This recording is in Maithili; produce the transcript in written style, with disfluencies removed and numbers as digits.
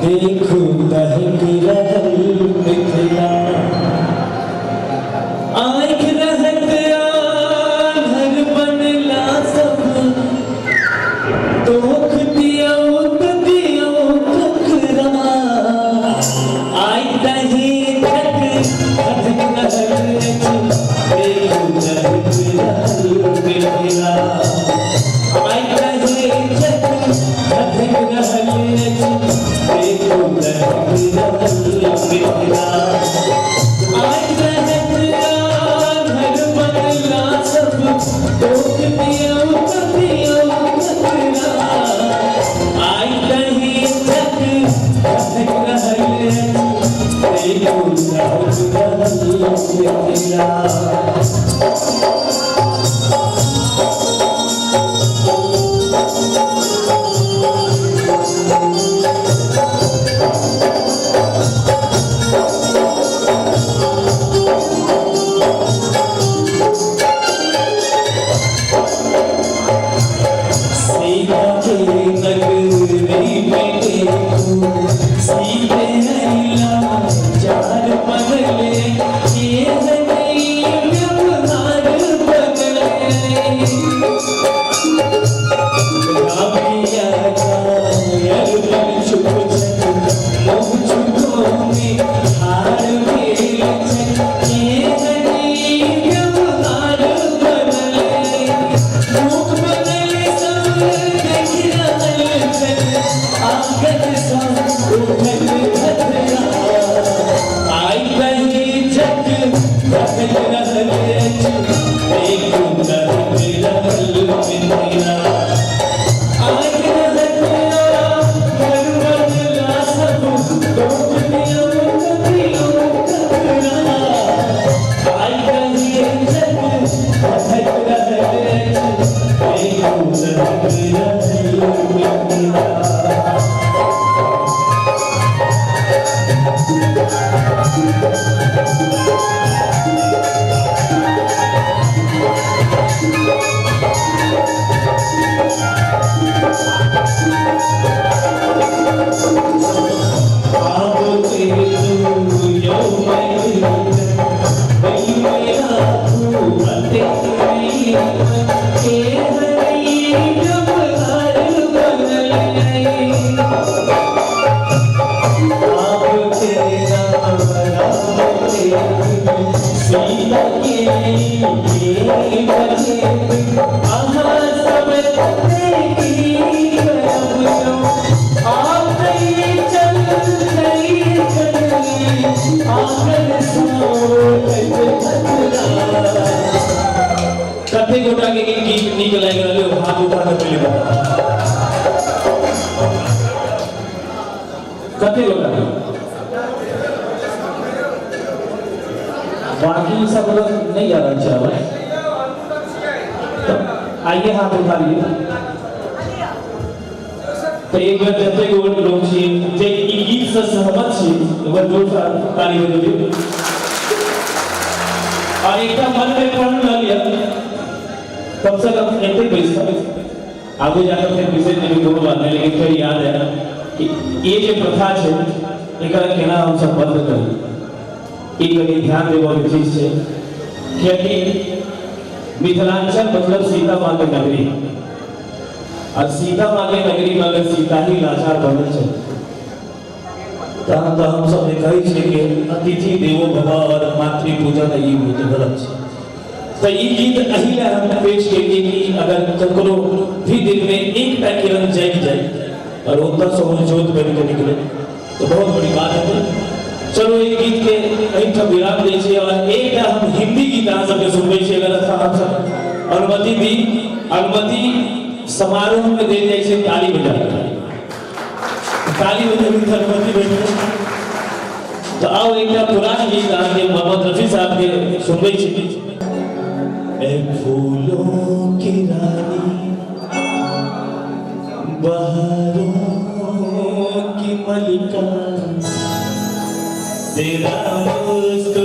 देखू दहक रहल मिथिला आँखि रहत आन्हर बनला सब दोख दियौ त दियौ ककरा आइ दही जग धधक रहल अछि देखू दहक रहल मिथिला आइ दही जग धधक रहल अछि देखू दहक रहल मिथिला आइ रहत आन्हर बनला सब दोख दियौ त दियौ ककरा आइ दही जग धधक रहल अछि देखू दहक रहल मिथिला। सीता के नगरी में देखू सीते अइला चार बनले एहन ई व्यवहार बनले रामिया कायल बन चुप छथि मोह चुकोने हार भेल छथि एहन ई व्यवहार बनले मुख बनले सब देखि रहल छथि आंगन सँ उठल खतरा आइ दही जग बदल रहल अछि देखू दहक रहल मिथिला आइ रहत घर बनला सब दोख दियौ त दियौ ककरा आइ दही जग बदल रहल अछि देखू दहक रहल मिथिला। आबो के तू यौ मैथिल कते गोटा के गीत नीक लागि रहल है, हाथ उठा के पहिले बताउ। कते गोटा के? बाकी सब लोग नहीं जा रहा है, तो आइए हाथ उठा लिए। तो एक बेर जतेक गोट लोग छी जे ई गीत से सहमत छी, एक बेर जोर से ताली बजेबै और एकटा मन में प्रण लऽ लिअ, कम से कम एते पैसा आगू जाकर फिर बिसरि जेबै कोनो बात नहीं, लेकिन फिर याद है कि ये जे प्रथा छै एकरा केना हम सब बंद करी, ई कनि ध्यान देबऽ के चीज छै। कियाकि मिथिलांचल मतलब सीता माँ के नगरी, और सीता माँ के नगरी में अगर सीता ही लाचार बनल छै तहन तऽ हम सब जे कहै छियै कि अतिथि देवो भव और मातृ पूजन ई होइत गलत छै। तऽ ई गीत एहि लए हम पेश केलियै कि अगर ककरो भी दिल में एकटा किरण जागि जाय और ओतऽसँ ओ ज्योत बनि कऽ निकले तऽ बहुत बड़ी बात हेतै। चलो एक गीत के एहिठाम विराम दै छी और एकटा हम हिंदी गीत अहाँ सबके सुनबै छी, अगर अहाँ सब अनुमति दी। अनुमति समारोह में देल जाइ छै ताली बजा, ताली बजाबी तऽ अनुमति भेटतै। तऽ आउ एकटा पुरान गीत अहाँके मोहम्मद रफी साहब के सुनबै छी। ए फूलों की रानी बहारों की मलिका, तेरा मुस्कुराना